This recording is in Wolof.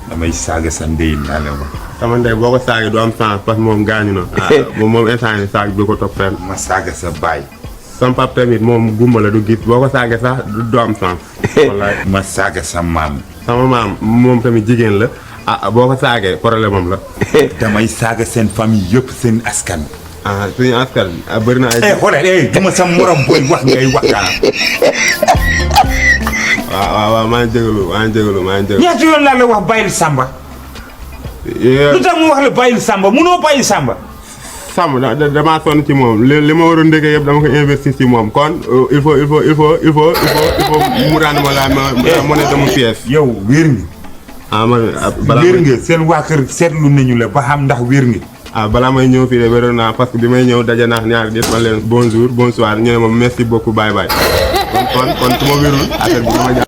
damay saaga sa ndey naa la wax. sama ndey boo ko saagee du am sens parce que moom gaañu na. moom instant yii saag du ko topp fenn. ma saaga sa baay. sama pap tamit moom gumba la du gis boo ko saagee sax du am sens. wallaay ma saaga sa maam. sama maam moom tamit jigéen la boo ko saagee problème am la. damay saaga seen famille yëpp seen askan. suñu askan bëri na ay. xoolal duma sa morom booy wax ngay waxtaan. waaw maa ngi jégalu. ñaata yoon laa la wax bàyyil Samba. lu tax mu wax la bàyyil Samba munoo bàyyi Samba. Samba damaa sonn ci moom li ma waroon ndékkee yëpp dama ko investir ci moom kon il faut mu rendre ma la monnaie de mon pièce. yow wér nga. balaa wér nga seen waa kër seetlu nañu la ba xam ndax wér nga. balaa may ñëw fii de wéroon naa parce que bi may ñëw daje naa ñaar nit ma leen bonjour bonsoir ñu ne ma merci beaucoup bye bye kon su ma wérul affaire bi dama jàpp.